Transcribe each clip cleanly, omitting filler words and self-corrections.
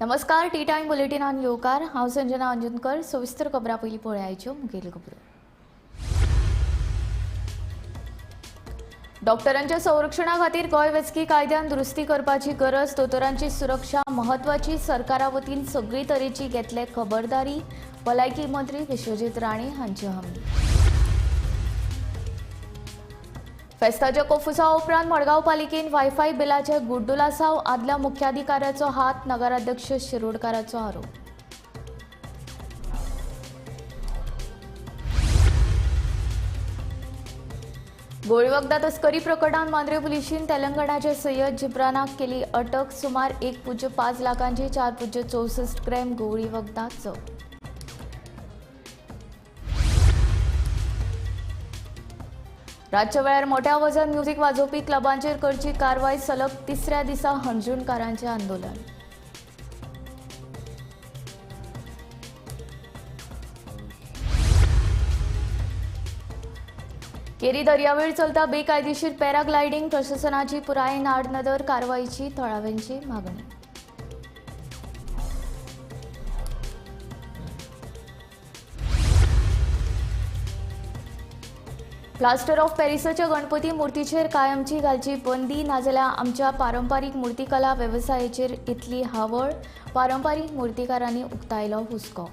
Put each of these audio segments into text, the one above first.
नमस्कार, T time बुलेटिनान येवकार. हांव संजना अंजनकर. सविस्तर खबरां पयलीं पळयाच्यो मुखेल खबरो. डॉक्टरांच्या संरक्षणा खातीर गोंय वैजकी कायद्यान दुरुस्ती करपाची गरज. दोतोरांची सुरक्षा म्हत्वाची. सरकारा वतीन सगळी तरेची घेतले खबरदारी. भलायकी मंत्री विश्वजीत राणे हांची हमी. फेस्ताच्या कोफुसावा उपरांत मडगांव पालिकेन वायफाय बिलाचे गुड्डुलासाव. आदल्या मुख्याधिकाऱ्याचो हात. नगराध्यक्ष शिरोडकाराचो आरोप. गोळीवखदां तस्करी प्रकरणात मांद्रे पुलिशीन तेलंगणाचे सय्यद जिब्रानाक केली अटक. सुमार 1.5 लाखांची 4.64 ग्रॅम गोळी वखदां जप्त. रातच्या वेळार मोठ्या आवाजान म्युझिक वाजोवपी क्लबांचेर करची कारवाय. सलग तिसऱ्या दिसा हणजूणकारांचें आंदोलन. केरी दर्यावेळ चलता बेकायदेशीर पॅराग्लायडींग. प्रशासनाची पुरायेन आडनदर. कारवायची थळाव्यांची मागणी. प्लास्टर ऑफ पॅरिसाच्या गणपती मूर्तीचेर कायमची घालची बंदी. नाजाल्यार आमच्या पारंपारीक मूर्तिकला वेवसायाचेर इतली हावळ. पारंपारीक मूर्तिकारांनी उक्तायलो हुस्को.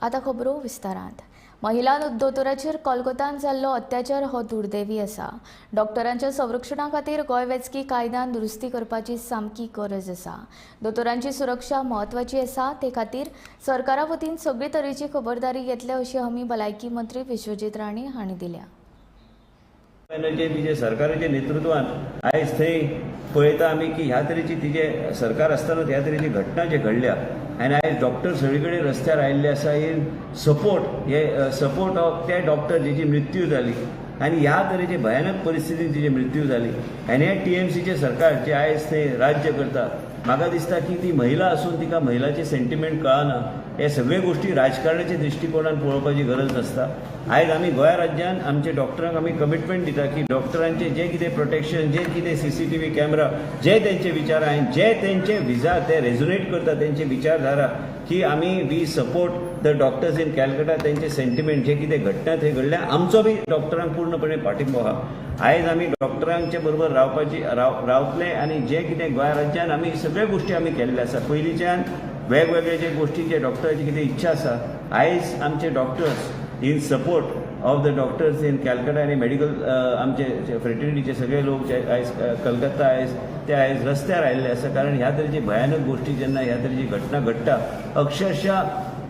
आतां खबरो विस्तारांत. महिला दोतोराचेर कोलकातान जाल्लो अत्याचार हो दुर्दैवी आसा. डॉक्टरांच्या संरक्षणा खातीर गोंय वैजकी कायद्यान दुरुस्ती करपाची सामकी गरज आसा. दोतोरांची सुरक्षा म्हत्वाची आसा. ते खातीर सरकारा वतीन सगळे तरेची खबरदारी घेतले अशी हमी भलायकी मंत्री विश्वजीत राणे हांणी दिल्या. तिजे सरकाराच्या नेतृत्वान आयज थंय पळयता आमी की ह्या तरेची तिजे सरकार आसतना ह्या तरेची घटना जे घडल्या आनी आयज डॉक्टर सगळे कडेन रस्त्यार आयिल्ले आसा इन सपोर्ट, हे सपोर्ट ऑफ ते डॉक्टर जेची मृत्यू जाली आनी ह्या तरेचे भयानक परिस्थितीन तिची मृत्यू जाली. आनी हे टीएमसीचे सरकार जे आयज थंय राज्य करता, म्हाका दिसता की ती महिला आसून तिका महिलाचे सेंटिमेंट कळना. हे सगळे गोश्टी राजकारणाच्या दृश्टिकोणान पळोवपाची गरज नासता. आयज आमी गोंया राज्यान आमचे डॉक्टरांक आमी कमिटमेंट दिता की डॉक्टरांचे जे कितें प्रोटेक्शन, जे कितें सीसीटीव्ही कॅमेरा, जे तेंचे विचार आनी जे तेंचे विजा ते रेजोनेट करता तेंचे विचारधारा की आमी we support the doctors in Calcutta. तेंचे सेंटिमेंट जे कितें घटना थंय घडल्या आमचो बी डॉक्टरांक पूर्णपणे पाठिंबो आहा. आयज आमी डॉक्टरांचे बरोबर रावपाची रावतले आनी जे कितें गोंया राज्यान आमी सगळ्यो गोश्टी आमी केल्ले आसा. पयलींच्यान वेगवेगळे जे गोश्टी जे डॉक्टराची कितें इच्छा आसा, आयज आमचे doctors in support of the doctors in Calcutta आनी मेडिकल आमचे फ्रेटर्निटीचे सगळे लोक जे आयज कलकत्ता आयज ते आयज रस्त्यार आयिल्ले आसा. कारण ह्या तरेची भयानक गोश्टी जेन्ना ह्या तरेची घटना घडटा, अक्षरशः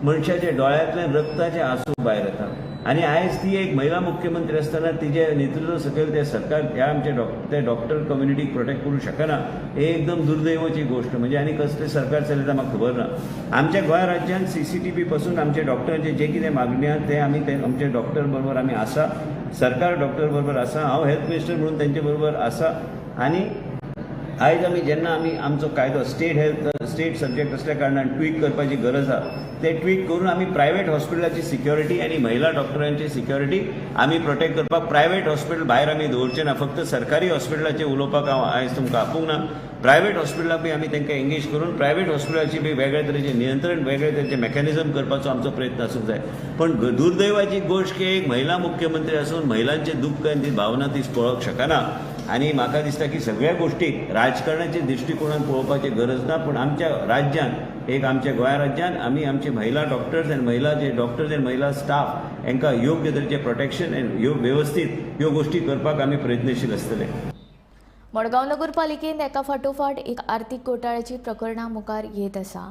मनशाच्या दोळ्यांतल्यान रक्ताचे आंसू भायर येता. आनी आयज ती एक महिला मुख्यमंत्री आसतना तिजे नेतृत्व सकयल ते सरकार ह्या आमचे ते डॉक्टर कम्युनिटीक प्रोटेक्ट करूंक शकना, हे एकदम दुर्दैवाची गोश्ट. म्हणजे आनी कसलें सरकार चलयता म्हाका खबर ना. आमच्या गोंय राज्यान सीसीटीव्ही पासून आमचे डॉक्टरांचे जे कितें मागणी आहा ते आमी ते आमचे डॉक्टर बरोबर आमी आसा, सरकार डॉक्टर बरोबर आसा, हांव हेल्थ मिनिस्टर म्हणून तेंचे बरोबर आसा. आनी आयज आमी जेन्ना आमी आमचो कायदो स्टेट हेल्थ स्टेट सब्जेक्ट असल्या कारणान ट्वीक करपाची गरज आहा, ते ट्वीक करून आमी प्रायवेट हॉस्पिटलाची सिक्युरिटी आनी महिला डॉक्टरांची सिक्युरिटी आमी प्रोटेक्ट करपाक प्रायवेट हॉस्पिटल भायर आमी दवरचे ना. फक्त सरकारी हॉस्पिटलाचें उलोवपाक हांव आयज तुमकां आपोवंक ना. प्रायवेट हॉस्पिटलाक बी आमी तांकां एंगेज करून प्रायवेट हॉस्पिटलाची बी वेगळे तरेचें नियंत्रण, वेगळे तरेचें मॅकॅनिजम करपाचो आमचो प्रयत्न आसूंक जाय. पण दुर्दैवाची गोश्ट की एक महिला मुख्यमंत्री आसून महिलांचें दुख्ख आनी ती भावना ती पळोवंक शकना. आनी म्हाका दिसता की सगळ्या गोश्टीक राजकारणाच्या दृश्टिकोणान पळोवपाची गरज ना. पूण आमच्या राज्यान एक आमच्या गोंया राज्यान आमी आमचे महिला डॉक्टर्स आनी महिला जे डॉक्टर्स आनी महिला स्टाफ हांकां योग्य तरेचें प्रोटेक्शन आनी वेवस्थीत ह्यो गोश्टी करपाक आमी प्रयत्नशील आसतले. मडगांव नगरपालिकेन एका फाटोफाट एक आर्थीक घोटाळ्याची प्रकरणां मुखार येत आसा.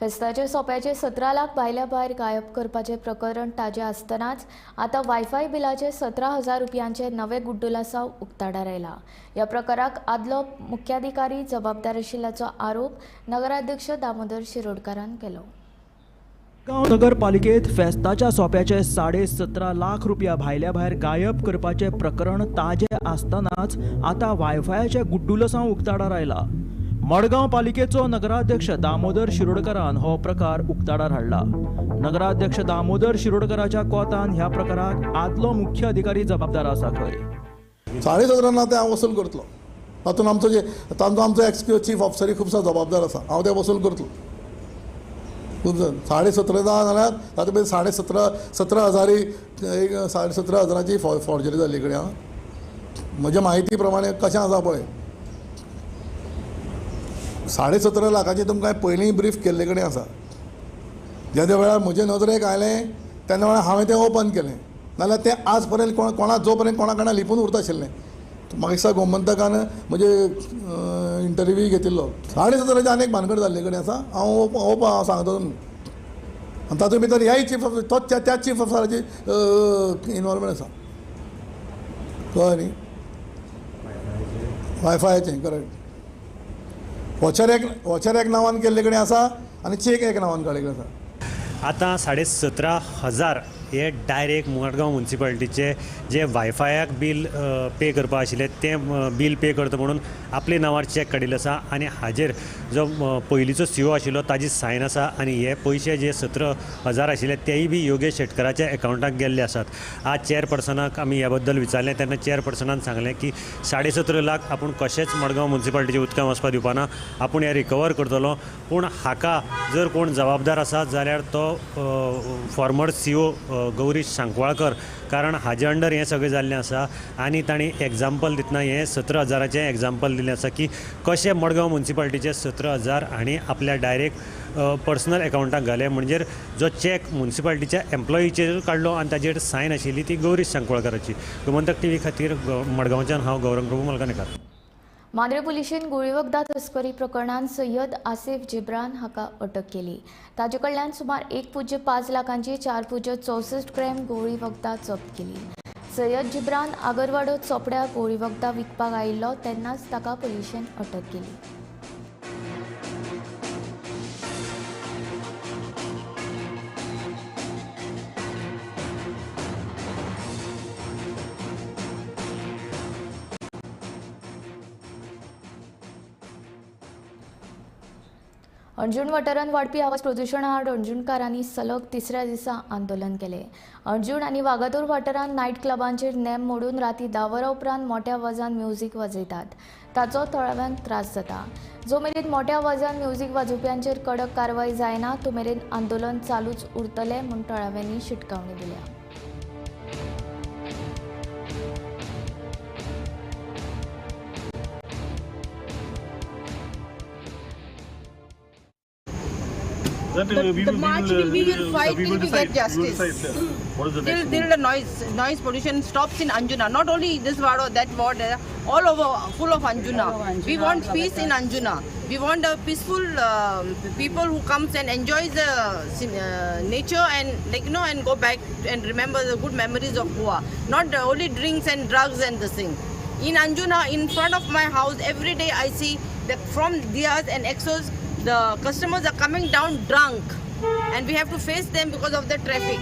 फेस्ताच्या सोप्याचे 17 लाख भायल्या भायर गायब करपाचें प्रकरण ताजें आसतनाच आतां वायफाय बिलाचे 17,000 रुपयांचे नवे गुड्डुलासाव उक्ताडार आयला. ह्या प्रकाराक आदलो मुख्याधिकारी जबाबदार आशिल्ल्याचो आरोप नगराध्यक्ष दामोदर शिरोडकारान केलो. मडगांव नगरपालिकेत फेस्ताच्या सोप्याचे 17.5 लाख रुपया भायल्या भायर गायब करपाचें प्रकरण ताजें आसतनाच आतां वायफायाचे गुड्डुलसांव उक्ताडार आयला. मडगांव पालिकेचो नगराध्यक्ष दामोदर शिरोडकरान हो प्रकार उक्ताडार हाडला. नगराध्यक्ष दामोदर शिरोडकराच्या कोतान ह्या प्रकाराक आदलो मुख्य अधिकारी जबाबदार आसा खंय. 17.5 लाख ते हांव वसूल करतलो. तातूंत आमचो जे तांचो आमचो एक्स चीफ ऑफिसरी खुबसो जबाबदार आसा. हांव ते वसूल करतलो. खूब 17.5 जाल्यार तातूंत भितर 17.5 हजारी एक 17.5 हजाराची फॉर्जरी जाल्ली कडेन. आं, म्हज्या म्हायती प्रमाणे कशें आसा पळय, 17.5 लाखाची तुमकां पयलीं ब्रीफ केल्ले कडेन आसा. जेन्ना वेळार म्हजे नदरेक आयलें तेन्ना वेळार हांवें तें ओपन केलें, नाल्यार तें आज पर्यंत कोणा जो पर्यंत कोणा कडल्यान लिपून उरता आशिल्लें. म्हाका दिसता गोमंतकान म्हजे इंटरव्यू घेतिल्लो. 17.5 आनी एक भानगड जाल्ले कडेन आसा. हांव ओपन हांव सांगता तुमकां. आनी तातूंत भितर ह्याय चीफ ऑफिसर तोच त्याच चीफ ऑफिसराची इनवॉल्वमेंट आसा. कळ्ळें न्ही? वायफायाचें करेक्ट. वॉचर एक नांवान केल्ले कडेन आसा आनी चेक एक नांवान काडिल्ले कडेन आसा. आतां 17,500 हे डायरेक्ट मडगांव म्युनिसिपालिटीचे जे वायफायाक बील पे करपा आशिल्लें तें बील पे करता म्हणून आपले नांवार चॅक काडिल्लो आसा आनी हाजेर जो पयलींचो सीओ आशिल्लो ताजी सायन आसा आनी हे पयशे जे 17,000 आशिल्ले तेय बी योगेश शेटकराच्या एकावंटाक गेल्ले आसात. आज चेअरपर्सनाक आमी ह्या बद्दल विचारलें तेन्ना चेअरपर्सनान सांगलें की 17.5 लाख आपूण कशेंच मडगांव म्युनिसिपालिटीच्या उदकांत वचपाक दिवपाना, आपूण हें रिकवर करतलो. पूण हाका जर कोण जबाबदार आसा जाल्यार तो फॉर्मर सीओ गौरीश सांकवाळकर, कारण हाजे अंडर हें सगळें जाल्लें आसा आनी तांणी एग्जाम्पल दितना हें 17,000चें एग्जाम्पल दिलें आसा की कशें मडगांव म्युनिसिपालिटीचे 17,000 हांणी आपल्या डायरेक्ट पर्सनल एकावंटाक घाले, म्हणजे जो चॅक म्युनिसिपालिटीच्या एम्प्लॉईचेर काडलो आनी ताजेर सायन आशिल्ली ती गौरीश सांकवाळकराची. गोमंतक टीव्ही खातीर मडगांवच्यान हांव गौरंग प्रभू मलकानेकार. मांद्रे पुलिशेन गोळीवखदां तस्करी प्रकरणांत सय्यद आसिफ जिब्रान हाका अटक केली. ताजे कडल्यान सुमार 1.5 लाखांची 4.64 ग्रॅम गोळीवखदां जप्त केली. सय्यद जिब्रान आगरवाडो चोपड्या गोळीवखदां विकपाक आयिल्लो तेन्नाच ताका पुलिशेन अटक केली. अंजुण वाठारांत वाडपी आवाज प्रदुशणा आड अंजुणकारांनी सलग तिसऱ्या दिसा आंदोलन केलें. अंजुण आनी वागातोर वाठारांत नायट क्लबांचेर नेम मोडून राती 10 वरां उपरांत मोठ्या आवाजान म्युझिक वाजयतात, ताचो थळाव्यांक त्रास जाता. जो मेरेन मोठ्या आवाजान म्युझिक वाजोवप्यांचेर कडक कारवाय जायना तो मेरेन आंदोलन चालूच उरतलें म्हूण थळाव्यांनी शिटकावणी दिल्या. The march will we will fight till we get justice. Till the noise pollution stops in Anjuna. Not only this ward or that ward, all over, full of Anjuna. We want peace in Anjuna. We want a peaceful people who comes and enjoys the nature and like you know and go back and remember the good memories of Goa. Not only drinks and drugs and this thing. In Anjuna, in front of my house, every day I see that from Diaz and Exos, the customers are coming down drunk and we have to face them because of the traffic.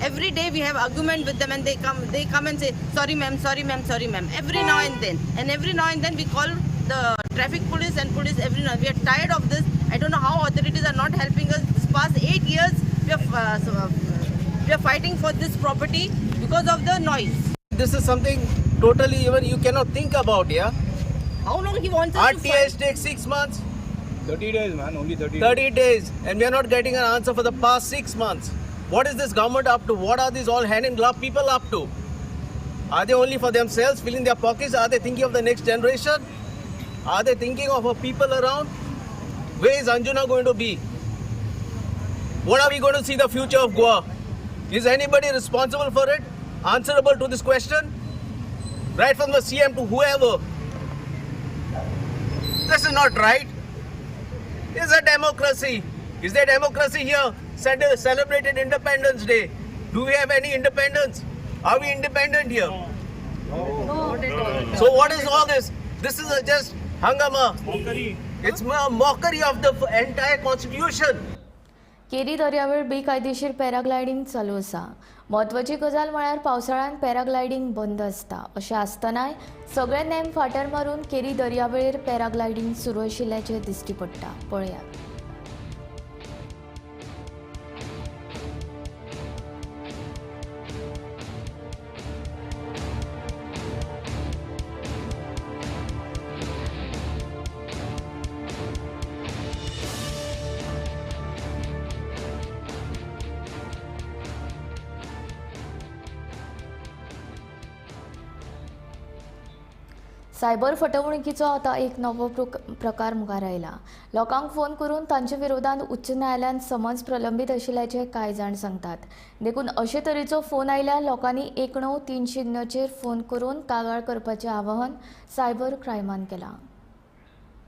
Every day we have argument with them and they come and say sorry ma'am, sorry ma'am, sorry ma'am, every now and then. And every now and then we call the traffic police and police every now. We are tired of this. I don't know how authorities are not helping us. This past 8 years we are fighting for this property because of the noise. This is something totally even you cannot think about, yeah? How long he wants us to fight? RTS takes 6 months. 30 days, man, only 30 days. 30 days, and we are not getting an answer for the past 6 months. What is this government up to? What are these all hand in glove people up to? Are they only for themselves, filling their pockets? Are they thinking of the next generation? Are they thinking of our people around? Where is Anjuna going to be? What are we going to see the future of Goa? Is anybody responsible for it? Answerable to this question? Right from the CM to whoever. This is not right. It's a democracy. Is there democracy here? Celebrated Independence Day. Do we have any independence? Are we independent here? No. No. So what is all this? This is a just hangama. Mockery. It's a mockery of the entire constitution. केरी दर्यावेळ बेकायदेशीर paragliding चालू आसा. म्हत्वाची गजाल म्हळ्यार पावसाळ्यांत paragliding बंद आसता. अशें आसतनाय सगळे नेम फाटर मारून केरी दर्यावेळेर पॅराग्लायडींग सुरू आशिल्ल्याचें दिश्टी पडटा. पळयात. सायबर फटवणुकीचो आतां एक नवो प्रकार मुखार आयला. लोकांक फोन करून तांचे विरोधात उच्च न्यायालयान समज प्रलंबीत आशिल्ल्याचें कांय जाण सांगतात. देखून अशे तरेचो फोन आयल्यार लोकांनी 1930चेर फोन करून कागाळ करपाचें आवाहन सायबर क्रायमान केलां.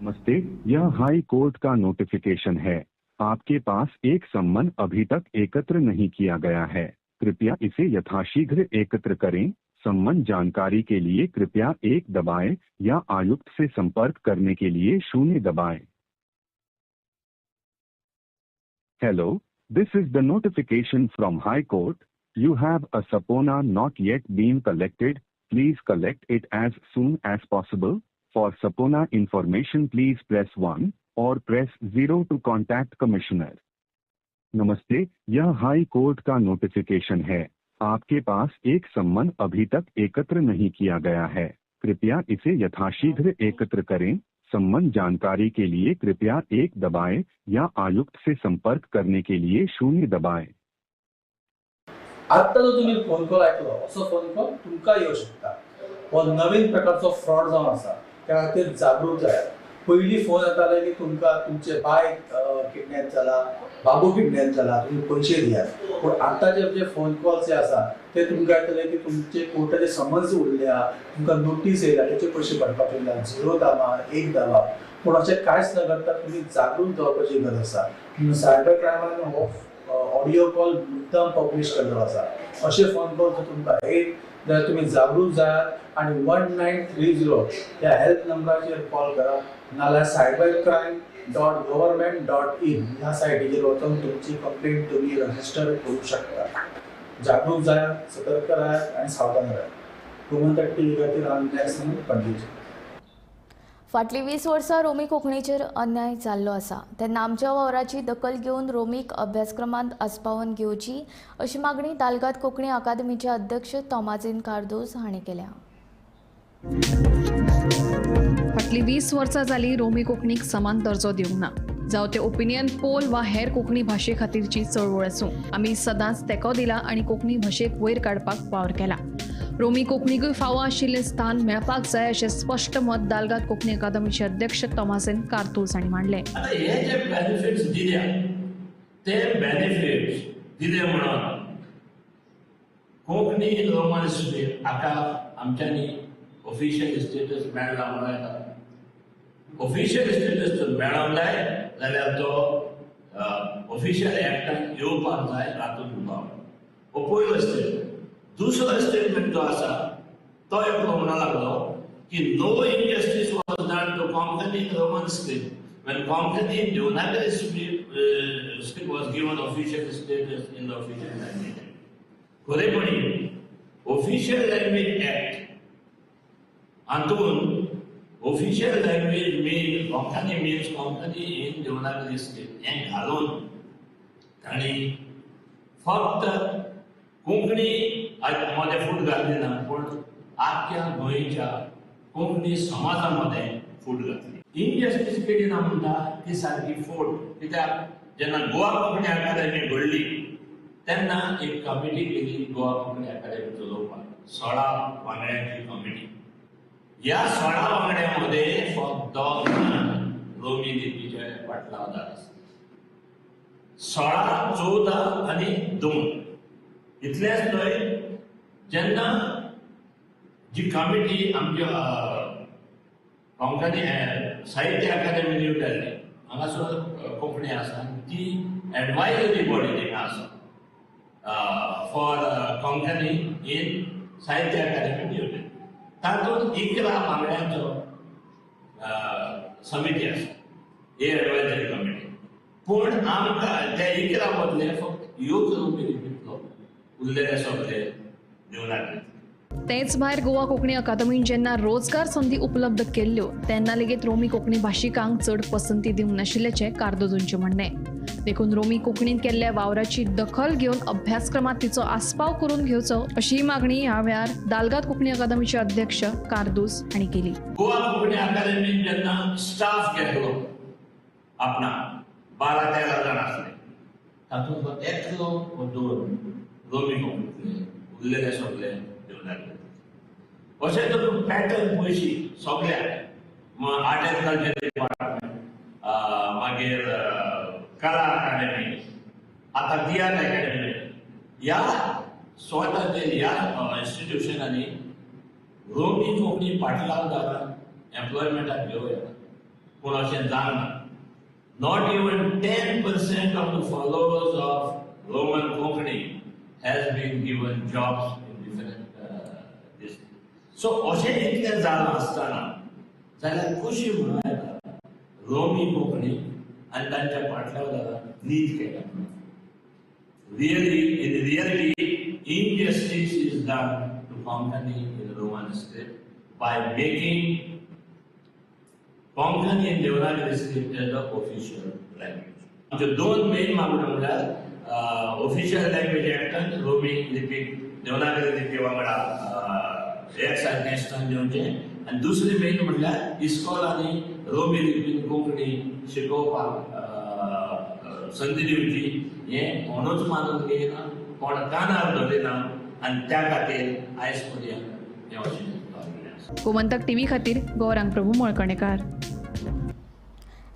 नमस्ते, यह हाई कोर्ट का नोटिफिकेशन है. आपके पास एक सम्मन अभी तक एकत्र नहीं किया गया है. कृपया इसे यथाशीघ्र एकत्र करें. सम्मन जानकारी के लिए कृपया 1 दबाएं या आयुक्त से संपर्क करने के लिए 0 दबाएं. Hello, this is the notification from High Court. You have a subpoena not yet been collected. Please collect it as soon as possible. For subpoena information, please press 1 or press 0 to contact commissioner. नमस्ते, यह high court का notification है. आपके pass एक सम्मन अभी तक एकत्र नहीं किया गया है. कृपया इसे यथाशीघ्र एकत्र करें. सम्मन जानकारी के लिए कृपया 1 दबाएं या आयुक्त से संपर्क करने के लिए 0 दबाएं. आत्ता जो तुम्ही फोन कॉल आयकलो असो फोन कॉल तुमकां येवं शकता. हो नवीन प्रकारचो फ्रॉड जावन आसा, त्या खातीर जागृत जायात. पयलीं फोन येताले की तुमकां तुमचे बाय किडनॅप जाला, बाबू किडनॅप जाला, तुमी पयशे दियात. पूण आतांचे जे फोन कॉल्स जे आसा ते तुमकां येतले की तुमचे कोर्टाचे समन्स उरल्या, तुमकां नोटीस येयल्या, तेचे पयशे भरपाक उरल्या, 0 दाबा 1 दाबा. पूण अशें कांयच न करता तुमी जागृत जावपाची गरज आसा. सायबर क्रायमान हो ऑडियो कॉल मुद्दाम पब्लीश केल्लो आसा. अशे फोन कॉल जर तुमकां येत जाल्यार तुमी जागृत जायात आनी 1930 ह्या हेल्प नंबराचेर कॉल करा, नाल्यार cybercrime.government.in ह्या सायटीचेर वचून तुमची कंप्लेंट तुमी रजिस्टर करूं शकता. जागृत जायात, सतर्क राहात आनी सावधान राहात. गोमंतक टीव्ही खातीर हांव नेक्स्ट पणजेचे. फाटलीं 20 वर्सां रोमी कोंकणीचेर अन्याय जाल्लो आसा, तेन्ना आमच्या वावराची दखल घेवन रोमीक अभ्यासक्रमांत आस्पावन घेवची अशी मागणी दालगाद कोंकणी अकादमीचे अध्यक्ष तोमाझिन कार्दोज हांणी केल्या. फाटलीं 20 वर्सां जालीं रोमी कोंकणीक समान दर्जो दिवंक ना. जावं ते ओपिनियन पोल वा हेर कोंकणी भाशे खातीरची चळवळ आसूं, आमी सदांच तेंको दिला आनी कोंकणी भाशेक वयर काडपाक वावर केला. रोमी कोंकणीकूय फावो आशिल्लें स्थान मेळपाक जाय अशें स्पश्ट मत दालगाद कोंकणी अकादमीचे अध्यक्ष तोमाझिन कार्दोज हांणी मांडलें. आतां हे जे बेनिफिट्स दिल्या ते बेनिफिट्स दिले म्हणून कोंकणी रोमन स्क्रिप्ट हाका आमच्यांनी ऑफिशियल स्टेटस मेळ्ळा म्हणून येता. ऑफिशियल स्टेटस जर मेळोंक जाय जाल्यार तो ऑफिशियल एक्टान येवपाक जाय रातून दुबाव. हो पयलो स्टेटमेंट. दुसरो स्टेटमेंट जो आसा तो एकलो म्हणूंक लागलो की no injustice was done to Konkani in Roman script when Konkani in Devanagari script was given official status in the official language. खरेपणी ऑफिशियल लँग्वेज एक्ट हातून official language mean Konkani means Konkani in Devanagari script हें घालून तांणी फक्त कोंकणी मदें फूट घातली ना, पूण आख्ख्या गोंयच्या कोंकणी समाजा मदें फूट घातली. इनजस्टीस केली ना म्हणटा ती सारकी फूट, कित्याक जेन्ना गोवा कोंकणी अकादमी घडली तेन्ना एक कमिटी केली गोवा कोंकणी अकादमी चलोवपाक, 16 वांगड्यांची कमिटी. ह्या 16 वांगड्यां मदें फक्त 2 जाण रोमी लिपीचे पाटलावदार आसा. 16, 14 आनी 2. इतलेंच न्हय, जेन्ना जी कमिटी आमच्या कोंकणी साहित्य अकादमी न्यू दिल्ली हांगासर कोंकणी आसा ती एडवायजरी बॉडी थिंगा आसा for Konkani in Sahitya Akademi New Delhi, तातूंत 11 वांगड्यांचो समिती आसा ही एडवायजरी कमिटी. पूण आमकां त्या 11 मदले फक्त एक रोमी लिपींतलो, उरलेले सगळे देवनागरी. तेच भायर गोवा कोंकणी अकादमीन जेन्ना रोजगार संदी उपलब्ध केल्ल्यो तेन्ना लेगीत रोमी कोंकणी भाशिकांक चड पसंती दिवंक नाशिल्ल्याचें कार्दोजांचें म्हणणें. देखून रोमी कोंकणीन केल्ल्या वावराची दखल घेवन अभ्यासक्रमांत तिचो आस्पाव करून घेवचो अशी मागणी ह्या वेळार दालगाद कोंकणी अकादमीचे अध्यक्ष कार्दोज हांणी केली. गोवा कोंकणी अकादमीन जेन्ना स्टाफ घेतलो आपणा 12-13 जाण आसले, तातूंत एकलो वा 2 रोमी कोंकणींतले, उरलेले सगळे देवनागरी. अशें तर तूं पॅटर्न पळयशी सगळ्याक, आर्ट एंड कल्चर डिपार्टमेंट, मागीर कला अकादमी, आतां तियात्र अकॅडमी, ह्या स्वताचेर ह्या इन्स्टिट्युशनांनी रोमी कोंकणी पाटलावदारांक एम्प्लॉयमेंटाक घेवं येता, पूण अशें जावना. Not even 10% of the followers of Roman Konkani has been given jobs in different this. So अशें इतलें जालां आसतना जाल्यार कशी म्हणूं येता रोमी कोंकणी आनी तांच्या पाटलावदारांक नीत केल्या? Really, in reality, injustice is done to Konkani in Roman script by making Konkani in Devanagari script as the official language. आमच्यो दोन मेन मागण्यो म्हणल्यार ऑफिशियल लँग्वेज एक्टान रोमी लिपीक देवनागरी लिपी वांगडा एक सारकें स्थान दिवचें, आनी दुसरी मेन म्हणल्यार इस्कॉलांनी रोमी लिपीन कोंकणी शिकोवपाक संदी दिवची. हें कोणूच मानून घेयना, कोण कानार धरिना आनी त्या खातीर आयज पर्यंत हें अशें जाल्लें आसा. गोमंतक टीव्ही खातीर गौरांग प्रभू मळकणेकार.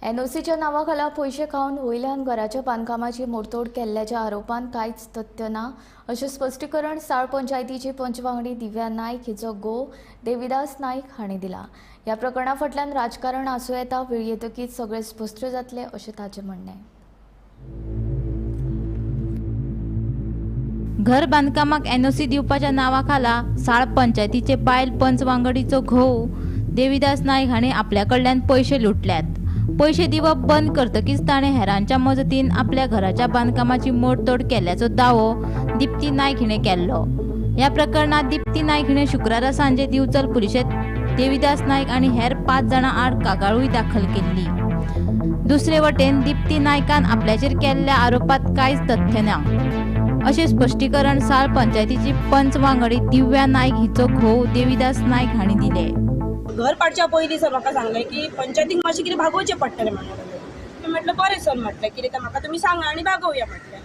एनओसीच्या नांवाखाला पयशे खावन वयल्यान घराच्या बांदकामाची मोडतोड केल्ल्याच्या आरोपान कांयच तथ्य ना अशें स्पश्टीकरण साळ पंचायतीची पंच वांगडी दिव्या नायक हिचो घोव देविदास नायक हांणी दिला. ह्या प्रकरणा फाटल्यान राजकारण आसूं येता, वेळ येतकीच सगळें स्पश्ट जातलें अशें ताचें म्हणणें. घर बांदकामाक एनओसी दिवपाच्या नांवाखाला साळ पंचायतीचे बायल पंच वांगडीचो घोव देविदास नायक हांणी आपल्या कडल्यान पयशे लुटल्यात. पयशे दिवप बंद करतकीच ताणें हेरांच्या मजतीन आपल्या घराच्या बांदकामाची मोडतोड केल्ल्याचो दावो दीप्ती नायक हिणें केल्लो. ह्या प्रकरणांत दीप्ती नायक हिणें शुक्रारा सांजे दिवचल पुलिशेंत देविदास नायक आनी हेर 5 जाणां आड कागाळूय दाखल केल्ली. दुसरे वटेन दीप्ती नायकान आपल्याचेर केल्ल्या आरोपांत कांयच तथ्य ना अशें स्पश्टीकरण साळ पंचायतीची पंच वांगडी दिव्या नायक हिचो घोव देविदास नायक हांणी दिले. घर पाडच्या पयलीं सर म्हाका सांगलें की पंचायतीक मातशें कितें भागोवचें पडटलें म्हणून. म्हटलें बरें सर, म्हटलें कितें तें म्हाका तुमी सांगा आनी भागोवया म्हटलें.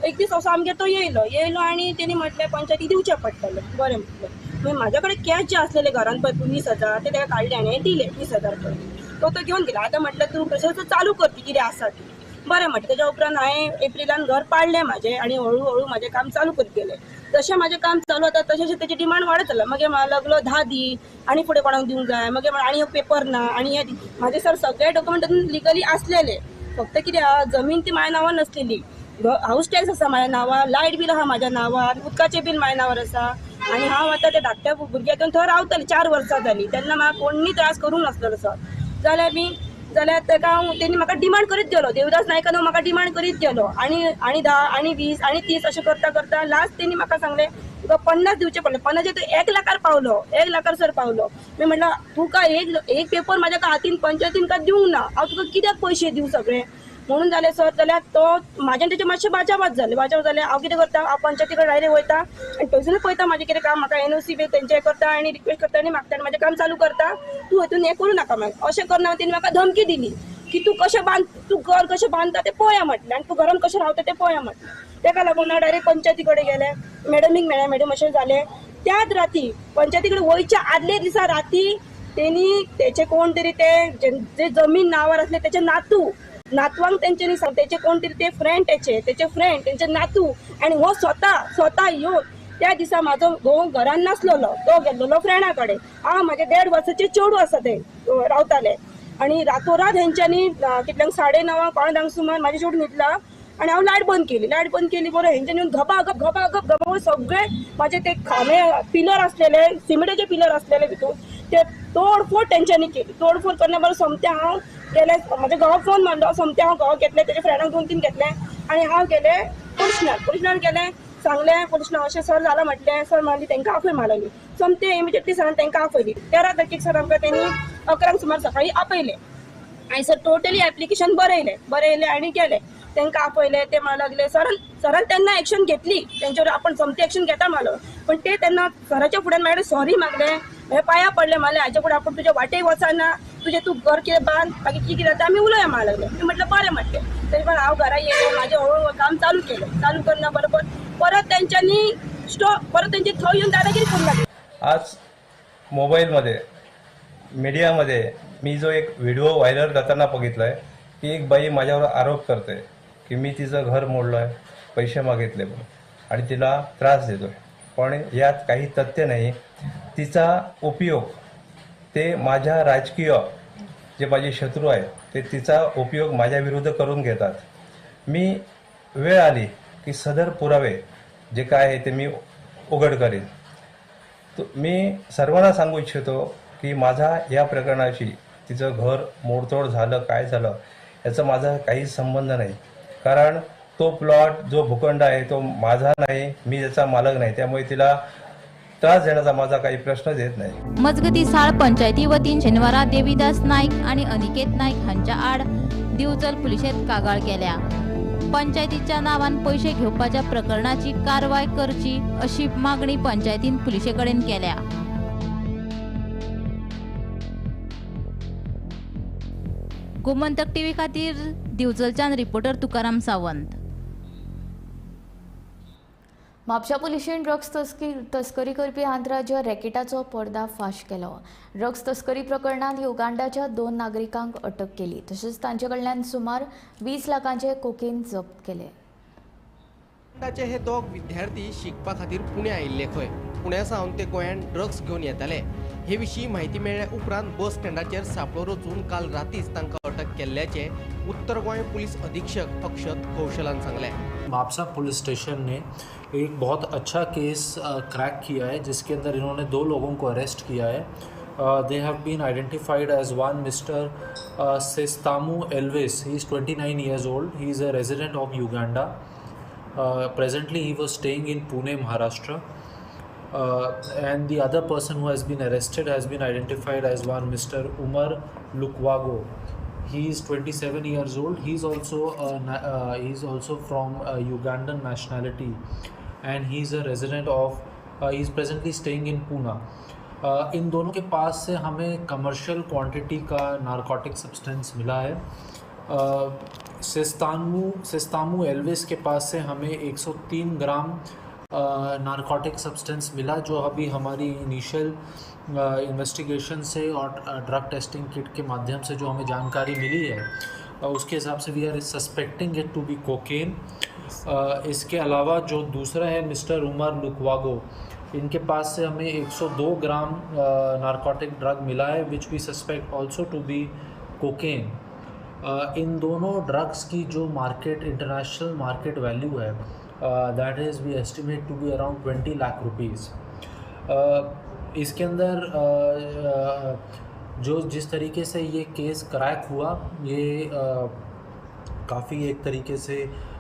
एक दीस असो आमगेर तो येयलो येयलो आनी तेणी म्हटलें पंचायतीक दिवचें पडटलें. बरें म्हटलें. मागीर म्हाज्या कडेन कॅश जे आसलेले घरान पळय 20,000 ते ताका काडले आनी दिले 20,000 पळय तो तो घेवन गेलो. आतां म्हटलें तूं प्रोसेस चालू कर ती कितें आसा ती. बरें म्हटलें. तेज्या उपरांत हांवें एप्रिलान घर पाडलें म्हाजें आनी हळू हळू म्हाजें काम चालू करीत गेलें. जशें म्हाजें काम चालू जाता तशें तेजी डिमांड वाडत चल्ला. मागीर म्हाका लागलो 10 दी आनी फुडें कोणाक दिवंक जाय, मागीर आनी पेपर ना आनी हे म्हाजे सर सगळे डॉक्युमेंट लिगली आसलेले. फक्त कितें आहा जमीन ती म्हाज्या नांवार नासलेली, हावस टॅक्स आसा म्हाज्या नांवार, लायट बील आहा म्हाज्या नांवार, उदकाचें बील म्हाज्या नांवार आसा आनी हांव आतां त्या धाकट्या भुरग्याक घेवन थंय रावतालें. 4 वर्सां जालीं तेन्ना म्हाका कोण्णी त्रास करूंक नासलेलो सर. जाल्यार बी जाल्यार ताका हांव तेणी म्हाका डिमांड करीत गेलो, देवदास नायकान म्हाका डिमांड करीत गेलो आनी आनी 10 आनी 20 आनी 30 अशें करता करता लास्ट तेणी म्हाका सांगलें तुका 50 दिवचे पडले. 50 तूं 1 लाखार पावलो, 1 लाखार सर पावलो. मी म्हटलं तुका एक पेपर म्हाज्या हातीन पंचायतीन का दिवंक ना, हांव तुका कित्याक पयशे दिवं सगळे म्हणून जालें सर. जाल्यार तो म्हाज्या तेचे मातशें बाचाबाच जालें. बाचाबाच जालें हांव कितें करता, हांव पंचायती कडेन डायरेक्ट वयता आनी थंयसरूच पळयता म्हाजें कितें काम, म्हाका एनओसी बी तेंचें करता आनी रिक्वेस्ट करता आनी मागता आनी म्हाजें काम चालू करता, तूं हितून हें करूं नाका. मागीर अशें करना तेणी म्हाका धमकी दिली की तूं कशें बांद, तूं घर कशें बांदता तें पळया म्हटलें आनी तूं घरान कशें रावता तें पळया म्हटलें. तेका लागून हांव डायरेक्ट पंचायती कडेन गेलें, मॅडमीक मेळ्ळें, मॅडम अशें जालें. त्याच राती पंचायती कडेन वयच्या आदले दिसा राती तेणी तेचे कोण तरी ते जे जमीन नांवार आसले तेचे नातू, नातवांक तेंच्यांनी सांग तेचे कोण तरी ते फ्रेंड तेचे फ्रेंड तेंचे नातू आनी हो स्वता स्वता येवन त्या दिसा म्हाजो घोव घरान नासलेलो, तो गेल्लो फ्रेंडा कडेन. हांव म्हाजे 1.5 वर्साचे चेडूं आसा ते रावताले आनी रातोरात हेंच्यांनी कितल्यांक 9:30 9:45 सुमार म्हाजें चेडूं न्हिदला आनी हांव लायट बंद केली. लायट बंद केली बरोबर हेंच्यांनी येवन घबागप घबागप घबा सगळे म्हाजे ते खांबे पिलर आसलेले, सिमेंटाचे पिलर आसलेले भितून ते तोडफोड तेंच्यांनी केली. तोडफोड करना बरोबर सोमतें हांव गेलें, म्हाज्या घोवाक फोन मारलो, सोमतें हांव घोवाक घेतलें, तेजे फ्रेंडाक 2-3 घेतलें आनी हांव गेलें पोलिशनार. पोलिशनार गेलें, सांगलें पोलिशनार अशें सर जालां म्हटलें. सर मारली तांकां आपय मारली, सोमतें इमिजिएटली सरान तांकां आपयली. 13 तारखेक सर आमकां तेणी 11 सुमार सकाळीं आपयलें आनी सर टोटली एप्लिकेशन बरयलें बरयलें आनी गेलें तांकां आपयलें. ते म्हणूंक लागले सरान सरान तेन्ना एक्शन घेतली तेंच्यावर, आपण सोमती एक्शन घेता म्हणलो, पण ते तेन्ना सराच्या फुड्यान म्हाजे कडेन सॉरी मागलें, हे पांयां पडले, म्हणलें हाच्या फुडें आपूण तुज्या वाटेक वचना, तुजें तूं घर कितें बांद, मागीर कितें जाता आमी उलोवया म्हणूंक लागले. मी म्हटलें बरें म्हटलें. तरी पण हांव घरा येयलें, म्हाजें हळू काम चालू केलें. चालू करना बरोबर परत तेंच्यांनी स्टॉप, परत तेंचे थंय येवन दादागिरी करूंक लागली. आज मोबाईलमध्ये मीडियामध्ये मी जो एक व्हिडिओ व्हायरल जाताना बघितला आहे की एक बाई माझ्यावर आरोप करते की मी तिचं घर मोडलं आहे, पैसे मागितले म्हणून आणि तिला त्रास देतो आहे, पण यात काही तथ्य नाही। तिचा उपयोग ते माझ्या राजकीय जे माझे शत्रू आहेत ते तिचा उपयोग माझ्या विरुद्ध करून घेतात। मी वेळ आली की सदर पुरावे जे काय आहे ते मी उघड करेन। तो मी सर्वांना सांगू इच्छितो की माझा या प्रकरणाशी तिचं घर मोडतोड झालं काय झालं याचा माझा काही संबंध नाही, कारण तो प्लॉट जो भूखंड आहे तो माझा नाही, मी त्याचा मालक नाही, त्यामुळे तिला त्रास देण्याचा माझा काही प्रश्नच येत नाही। मजगती साळ पंचायती वतीन शनिवारा देवीदास नाईक आणि अनिकेत नाईक हांच्या आड दिवचल पुलिशेत कागाळ केल्या। पंचायतीच्या नावान पैसे घेवपाच्या प्रकरणाची कारवाय करची अशी मागणी पंचायतीन पुलिशे कडेन केल्या। गोमंतक टीव्ही खातीर दिवचलच्यान रिपोर्टर तुकाराम सावंत। म्हापशा पुलिशेन ड्रग्स तस्करी करपी आंतरराज्य रॅकेटाचो पर्दाफाश केलो। ड्रग्स तस्करी प्रकरणांत युगांडाच्या 2 नागरिकांक अटक केली, तशेंच तांचे कडल्यान सुमार 20 लाखांचे कोकेन जप्त केले। युगांडाचे हे दोग विद्यार्थी शिकपा खातीर पुणे आयिल्ले खंय। पुण्या सावन ते गोंयांत ड्रग्स घेवन येताले। हे विशीं म्हायती मेळ्ळ्या उपरांत बस स्टँडाचेर सांपळो रचून काल रातीच तांकां अटक केल्ल्याचें उत्तर गोंय पुलीस अधीक्षक अक्षत कौशलान सांगलें। म्हापसा पुलिस स्टेशन ने एक बहुत अच्छा केस क्रैक किया है, जिसके अंदर इन्होंने 2 लोगों को अरेस्ट किया है। They have been identified as one mister Sestamu Elvis, he is 29 years old, he is a resident of Uganda. Presently he was staying in Pune, Maharashtra. And the other person who has been arrested has been identified as one Mr. Umar Lukwago. He is 27 years old. He is also from Ugandan nationality, and he is a resident of. He is presently staying in Pune. In दोनों K pass से हमें commercial quantity का narcotic substance मिला है। सेस्तामू Elvis K pass से हमें 103 ग्राम narcotic substance मिला, जो अभी हमारी initial investigation से और drug testing किट K माध्यम से जो हमें जानकारी मिली है उसके हिसाब से we are suspecting it to be cocaine. इसके अलावा जो दूसरा है मिस्टर उमर लुकवागो, इनके पास से हमें 102 ग्राम नारकोटिक ड्रग मिला है, which we suspect also to be cocaine. इन दोनों ड्रग्स की जो मार्केट इंटरनेशनल मार्केट वैल्यू है that is we estimate to be around 20 lakh rupees. इसके अंदर जो जिस तरीके से ये केस क्रैक हुआ, ये काफ़ी एक तरीके से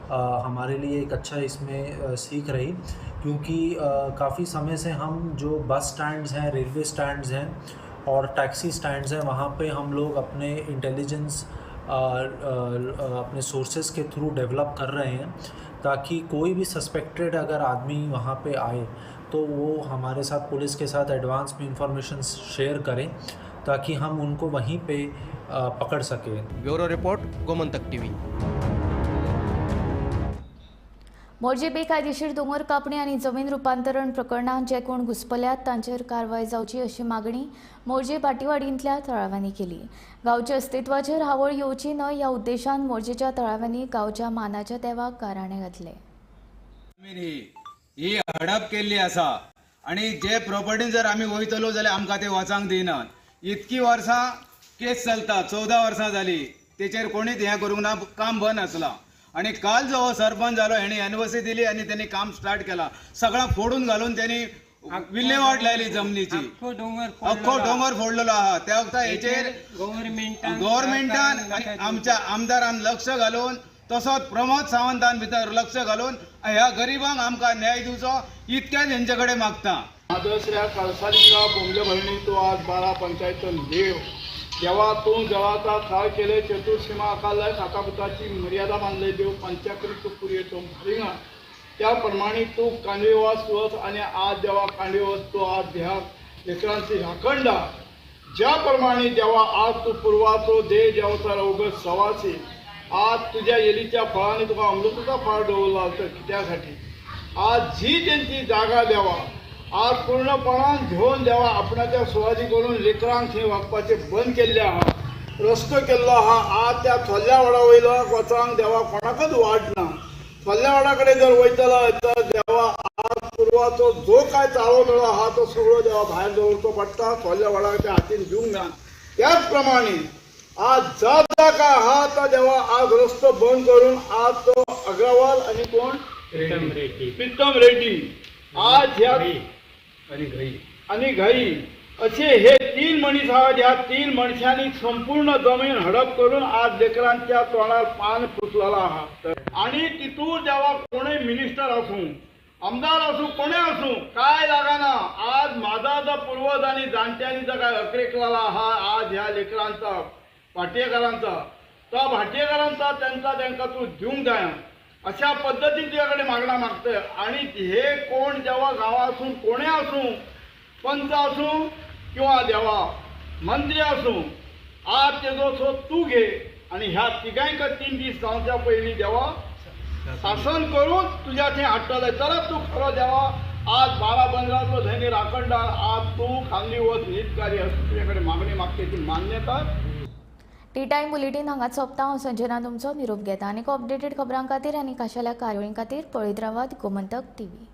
हमारे लिए एक अच्छा इसमें सीख रही, क्योंकि काफ़ी समय से हम जो बस स्टैंड्स हैं, रेलवे स्टैंड्स हैं और टैक्सी स्टैंड्स हैं, वहाँ पे हम लोग अपने इंटेलिजेंस अपने सोर्सेस के थ्रू डेवलप कर रहे हैं, ताकि कोई भी सस्पेक्टेड अगर आदमी वहाँ पे आए तो वो हमारे साथ पुलिस के साथ एडवांस में इंफॉर्मेशन शेयर करें, ताकि हम उनको वहीं पे पकड़ सकें। Bureau report, Gomantak TV. Morjim बेकायदेशीर दोंगर कापणी आनी जमीन रुपांतरण प्रकरणांत जे कोण घुस्पल्यात तांचेर कारवाय जावची अशी मागणी मोरजे भाटीवाडींतल्या थळाव्यांनी केली। गांवच्या अस्तित्वाचेर हावळ येवची न्हय ह्या उद्देशान मोरजेच्या थळाव्यांनी गांवच्या मानाच्या देवाक गाराणें घातलें। ही हडप केल्ली आसा आनी जे प्रॉपर्टीन जर आमी वयतलो जाल्यार आमकां ते वचांक दिनात। इतकी वर्सां केस चलता, 14 वर्सां जाली, तेचेर कोणीच हें करूंक ना, काम बंद आसलां। आनी काल जो हो सरपंच जालो हेणी एनओसी दिली आनी तेणी काम स्टार्ट केला, सगळा फोडून घालून तेणी विल्हेवाट लायली जमनीची, अख्खो दोंगर फोडलेलो आहा। त्या वखता हेचेर गव्हर्मेंटान आनी आमच्या आमदारान लक्ष घालून, तसोच प्रमोद सावंतान भितर लक्ष घालून ह्या गरिबांक आमकां न्याय दिवचो इतक्याच हेंचे कडेन मागता। आदर्शऱ्या कळसालिंगा बोंबले भरणी तूं आज 12 पंचायतन देव देवा तूं जळाचा थाळ केले चतुर्सीमा आकारलाय खातापुताची मर्यादा बांदले देव पंचाकरी तूं पुरयतो भरिंगा त्या प्रमाणे तूं कांडवेवास वच आनी आज देवा कांडवेवास तूं आज ह्या लेकरांची राखणदार ज्या प्रमाणे देवा आज तूं पुर्वाचो देह देवचा अवघड सवासी आज तुझ्या येलीच्या फळाने तुका अमृताचा फळ दवरला तर कित्यासाठी आज जी त्यांची जागा द्यावा आज पूर्णपणान घेवन देवा आपणाच्या सुवादी करून लेकरांक थंय वागपाचें बंद केल्लें आहा. रस्तो केल्लो आहा. आज त्या थोडल्या वाडा वयलो वचांक देवा कोणाकच वाट ना. थोडल्या वाडा कडेन जर वयतलो तर देवा आज पुर्वाचो जो काय चाळो मेळो आहा तो सगळो देवा भायर दवरचो पडटा, थोडल्या वाडाच्या हातीन दिवंक ना. त्याच प्रमाणे आज जा काय आहा तो देवा आज रस्तो बंद करून आज तो अग्रवाल आनी कोण प्रीतम रेड्डी आज ह्या आनी घाई असे हे तीन मनीस आहात. ह्या तीन मनशांनी संपूर्ण जमीन हडप करून आज लेकरांच्या तोंडार पान पुसलेलो आहा. आनी तितूर देवा कोणूय मिनिस्टर आसूं, आमदार आसूं, कोणूय आसूं, काय लागना. आज माझा जो पूर्वज आनी जाणट्यांनी जो काय अकरेकलेलो आहा आज ह्या लेकरांचा भाटयेकारांचा, तो भाटयेकारांचा त्यांचा तांकां तूं दिवंक जाय अशा पद्दतीन तुज्या कडेन मागणा मागतय. आनी हे कोण देवा गांवांतसून कोणूय आसूं, पंच आसूं किंवा देवा मंत्री आसूं, आज तेजो सो तूं घे आनी ह्या तिगांयक 3 दीस जावच्या पयलीं देवा शासन करून तुज्या थंय हाडटले. तरच तूं खरो देवा आज 12 बंदराचो धनी राखणदार आज तूं खांदी वच नीतकारी अशी तुज्या कडेन मागणी मागते ती मान्यता. टी टायम बुलेटीन हांगाच सोंपता. हांव संजना तुमचो निरोप घेता. आनीक अपडेटेड खबरां खातीर आनी खाशेल्या कार्यावळीं खातीर पळयत रावात गोमंतक टीव्ही.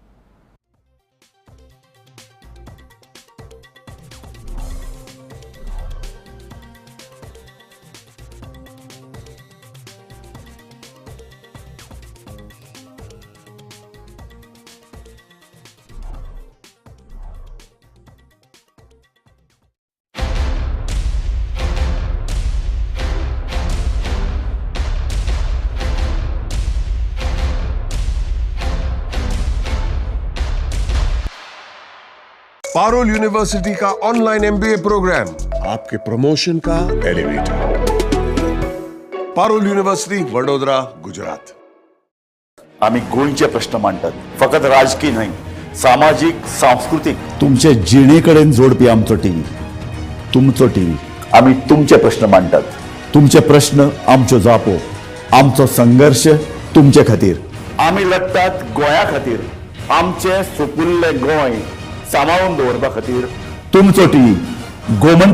पारुल यूनिवर्सिटी का ऑनलाइन एमबीए प्रोग्राम आपके प्रमोशन का एलिवेटर. पारुल युनिव्हर्सिटी, वडोदरा, गुजरात. आम्ही गोंयचे प्रश्न मांडटात, फकत राजकीय न्हय, सामाजीक, सांस्कृतीक, तुमचे जिणेकडेन जोडपी आमचो टीव्ही, तुमचो टीव्ही. आम्ही तुमचे प्रश्न मांडटात, तुमचे प्रश्न आमच्यो जापो, आमचो संघर्ष तुमचे खातीर. आम्ही लढतात गोंया खातीर, आमचे सुपुल्ले गोंय सांबाळून दवरपा खातीर. तुमचो टीव्ही गोमंतक.